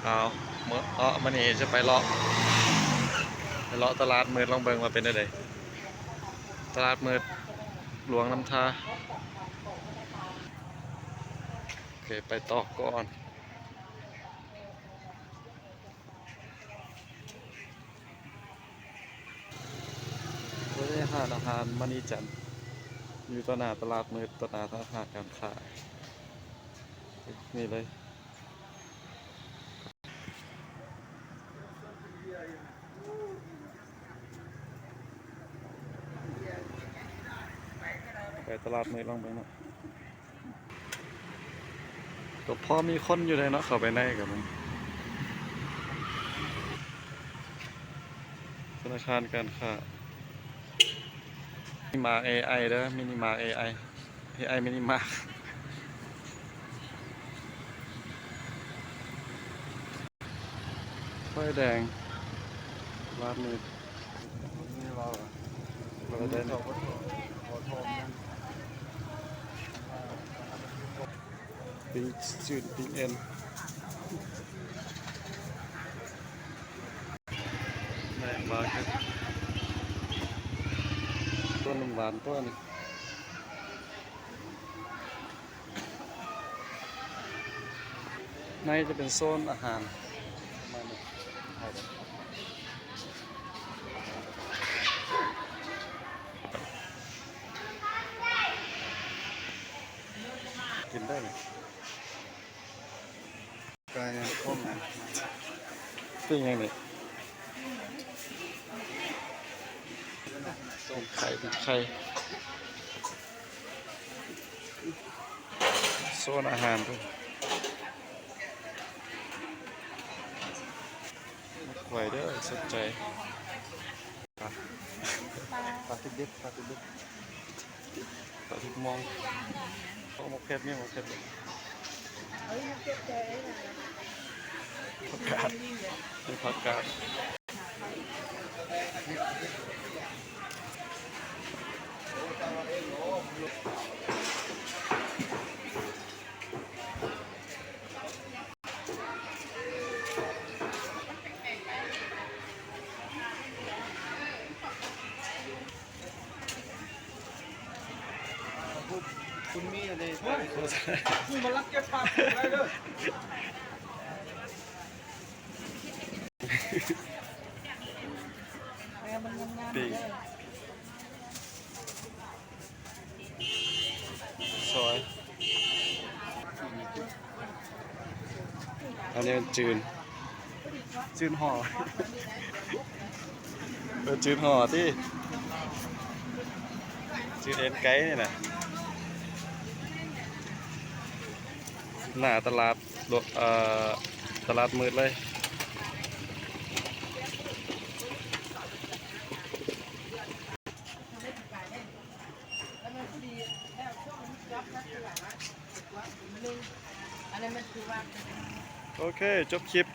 ເອົາ ມື້ ເອາະ ມື້ນີ້ຈະໄປເລາະ ໄປເລາະຕະຫຼາດມືດ ລອງເບິ່ງວ່າເປັນແນວໃດ ຕະຫຼາດມືດຫຼວງນ້ຳທາ. ໂອເຄ ໄປຕໍ່ກ່ອນ. ໂອ້ຍ ຮ້ານອາຫານມະນີຈັນ ຢູ່ຕໍ່ໜ້າຕະຫຼາດມືດ ຕໍ່ໜ້າທະນາຄານການຄ້າ ນີ້ເລີຍ. ໄປຕະຫຼາດມືດລອງເບິ່ງເນາະ. ກໍພໍມີຄົນຢູ່ເດ້ເນາະ ເຂົ້າໄປໃນກໍມັນ ທະນາຄານການຄ້າ ມີມາກເອໄອເດີ ມີມາກເອໄອ ເອໄອມິນິມາກ. ໄຟແດງ ລາດມືດ ໄຟແດງ ປີ້ງຈືນ ປີ້ງເອັນ ແມ່ນບໍ່? ຕົ້ນນ້ຳຫວານຕົວນີ້. ໃນຈະເປັນໂຊນອາຫານປະມານນີ້ ກິນໄດ້ນີ້. ໄກ່ຕົ້ມ ປີ້ງຫຍັງນີ້? ປີ້ງໄຂ່ ປີ້ງໄຂ່ ໂຊນອາຫານເພິ່ນ ໝາກກ້ວຍເດີ ສົນໃຈ. ປາ ປາຕິດເບັດ ປາຕິດເບັດ ປາຕິດມອງ. ເອົາໝາກເຜັດ ມີໝາກເຜັດເລີຍ ເອົາໝາກເຜັດເລີຍ ຜັກກາດ ມີຜັກກາດ. ຄຸນມີອັນນີ້ ມາລັກເກັບຜັກໄດ້ເດີ ປີ້ງ ຊອຍ ອັນນີ້ມັນຈືນ ຈືນຫໍ່ ເອີ ຈືນຫໍ່ຕິ ຈືນເອັນໄກ່ນີ້ນະ ໜ້າຕະຫຼາດ ເອີ ຕະຫຼາດມືດເລີຍ. ໂອເຄ ຈົບຄລິບ